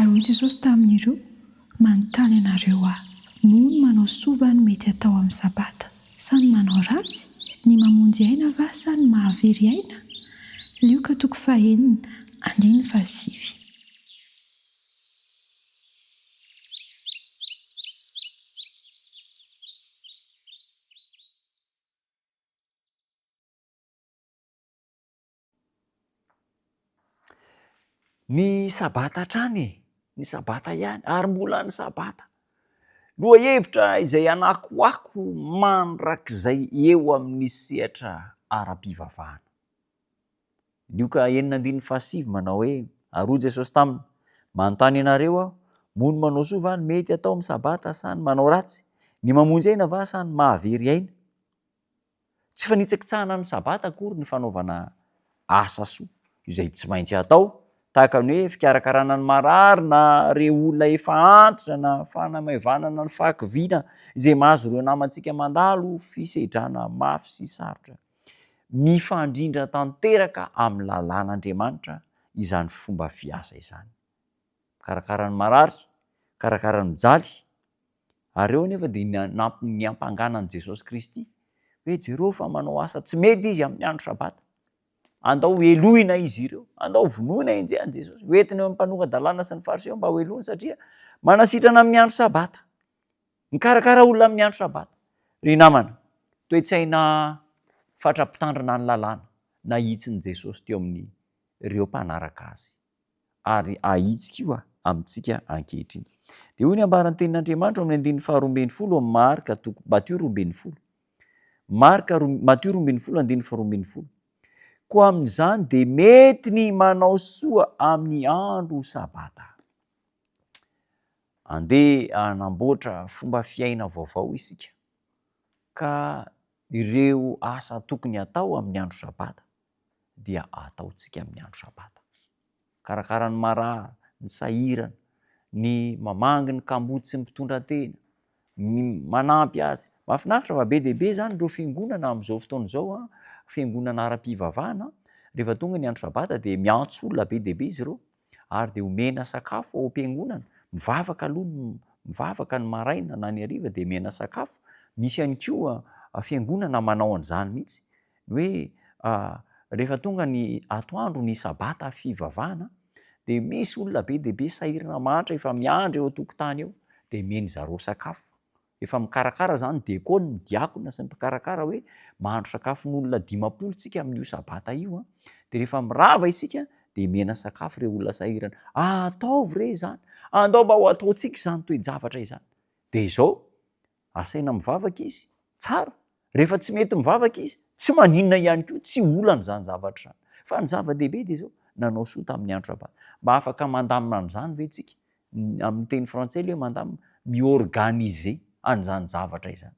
Ary hoy Jesosy tamin'ireo, Manontany anareo Aho, moa ny manao soa va no mety hatao amin'ny Sabata, sa ny manao ratsy? Ny mamonjy aina va sa ny mahavery aina? Lioka toko fahenina, andininy fahasivy. Ny sabata hatrany e! Ny sabata ihany ary mbola ny sabata. Lohahevitra izay hanakoako mandrakizay eo amin'ny sehatra ara-pivavahana. Lioka enina andininy fahasivy manao hoe, Ary hoy Jesosy taminy, Manontany anareo Aho, moa ny manao soa va no mety atao amin'ny sabata sa ny manao ratsy? Ny mamonjy aina va sa ny mahavery aina? Tsy fanitsakitsahana ny Sabata akory ny fanaovana asa soa izay tsy maintsy atao, tahaka ny hoe fikarakarana ny marary na ireo olona efa antitra na fanamaivanana ny fahakiviana izay mahazo ireo namantsika mandalo fisedrana mafy sy sarotra. Mifandrindra tanteraka amin'ny lalàn'Andriamanitra izany fomba fiasa izany. Mikarakara ny marary, mikarakara ny mijaly, Ary eo anefa dia niampangana an'i Jesosy Kristy hoe jereo fa manao asa tsy mety izy amin'ny andro sabata. Andao helohina izy ireo, andao vonoina enjehan'i Jesosy, hoentina eo amin'ny mpanora-dalàna sy ny fariseo mba hohelohina satria manasitrana amin'ny andro sabata, mikarakara olona amin'ny andro sabata. Ry namana, toe-tsaina fatra-pitandrina ny lalàna nahitsin'i Jesosy teo amin'ireo mpanaraka azy. ary ahitsy koa amintsika ankehitriny. Dia hoy ny ambaran'ny tenin'Andriamanitra ao amin'ny andininy faharoa ambin'ny folo amin'ny Marka toko Matio 12. Marka roa Matio 12 andininy faharoa ambin'ny folo. Koa amin'izany dia mety ny manao soa amin'ny andro sabata. Andeha hanamboatra fomba fiaina vaovao isika ka ireo asa tokony hatao amin'ny andro sabata dia ataontsika amin'ny andro sabata. Mikarakara ny marary, ny sahirana, ny mamangy ny kamboty sy ny mpitondra tena, ny manampy azy. Mahafinaritra fa be dia be izany ireo fiangonana amin'izao fotoana izao, fiangonana ara-pivavahana, rehefa tonga ny andro sabata dia miantso olona be dia be izy ireo ary dia omena sakafo ao am-piangonana, mivavaka aloha ny mivavaka ny maraina na ny hariva dia omena sakafo. Misy ihany koa fiangonana manao an'izany mihitsy, Ny hoe rehefa tonga ny atoandro ny sabata fivavahana dia misy olona be dia be sahirana mahantra efa miandry eo an-tokotany eo dia omeny zareo sakafo. Efa mikarakara izany dekona, ny diakona sy ny mpikarakara hoe mahandro sakafon'olona 50 tsika amin'io sabata io an. Dia rehefa mirava isika dia omena sakafo ireo olona sahirana. Ataovy re izany, andao mba ho ataontsika izany toe-javatra izany. Dia izao, asaina mivavaka izy, tsara, Rehefa tsy mety mivavaka izy, tsy maninona ihany koa, tsy olana izany zavatra izany. Fa ny zava-dehibe dia izao, nanao soa tamin'ny andro sabata. Mba afaka mandamina an'izany ve isika? Amin'ny teny frantsay ilay hoe mandamina, mi-organiser an'izany zavatra izany.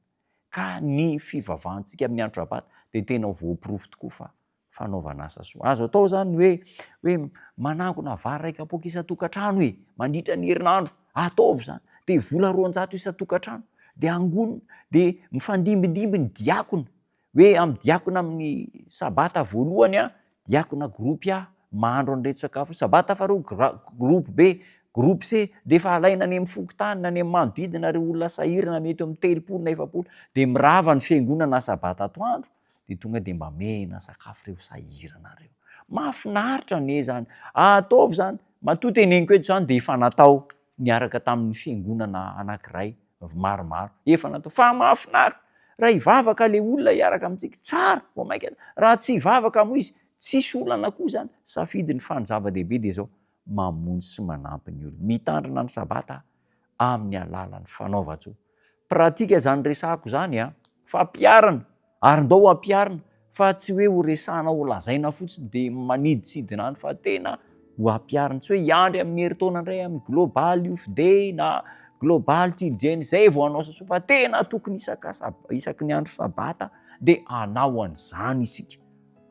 Ka ny fivavahantsika amin'ny andro sabata dia tena voaporofo tokoa fa fanaovana asa soa. Azo atao izany ny hoe hoe manangona vary iray kapoaka isan-tokantrano e, mandritra ny herinandro, ataovy izany. Dia vola 200 isan-tokantrano, dia angonina, dia mifandimbindimby ny diakona, hoe amin'ny diakona amin'ny sabata voalohany an, diakona groupe A, mahandro an'ireto sakafo, sabata faharoa groupe B, groupe C, dia efa alaina any amin'ny fokontany na any amin'ny manodidina ireo olona sahirana mety eo amin'ny 30 na 40, dia mirava ny fiangonana sabata atoandro, dia tonga dia mba mena sakafo ireo sahirana ireo. Mahafinaritra anie izany. Ataovy izany. Matoa teneniko eto izany dia efa natao niaraka tamin'ny fiangonana anankiray maromaro. Efa natao. Fa mahafinaritra. Raha hivavaka ilay olona hiaraka amintsika, tsara, vao mainka. Raha tsy hivavaka moa izy, tsisy olana koa izany. Safidiny fa ny zava-dehibe dia izao, mamonjy sy manampy ny olona. Mitandrina ny sabata amin'ny alalan'ny fanaovan-tsoa. Pratika izany resahako izany a! Fampiharana, ary ndao hampiharina fa tsy hoe ho resahana ho lazaina fotsiny dia manidintsidina any fa tena ho ampiharina. Tsy hoe hiandry amin'ny herintaona indray amin'ny Global Youth Day na Global Children izay vao hanao asa soa fa tena tokony isaka isaky ny andro sabata dia hanao an'izany isika.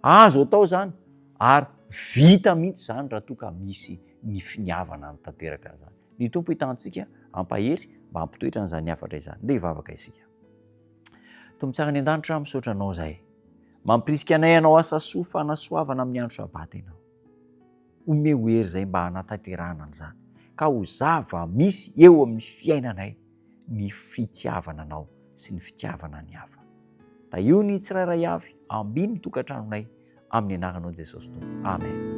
Azo atao izany ary vita mihitsy izany raha toa ka misy ny finiavana hanatanteraka an'izany. Ny Tompo hitantsika hampahery mba hampitoetra an'izany hafatra izany. Ndeha hivavaka isika. Tompo tsara any an-danitra, misaotra Anao izahay. Mampirisika anay hanao asa soa fanasoavana amin'ny andro sabata Ianao. Omeo hery izay mba hanatanterahana an'izany. ka ho zava-misy eo amin'ny fiainanay ny fitiavana Anao sy ny fitiavana ny hafa. Tahio ny tsirairay avy, ambino ny tokantranonay, amin'ny anaranao Jesosy Tompo. Amen.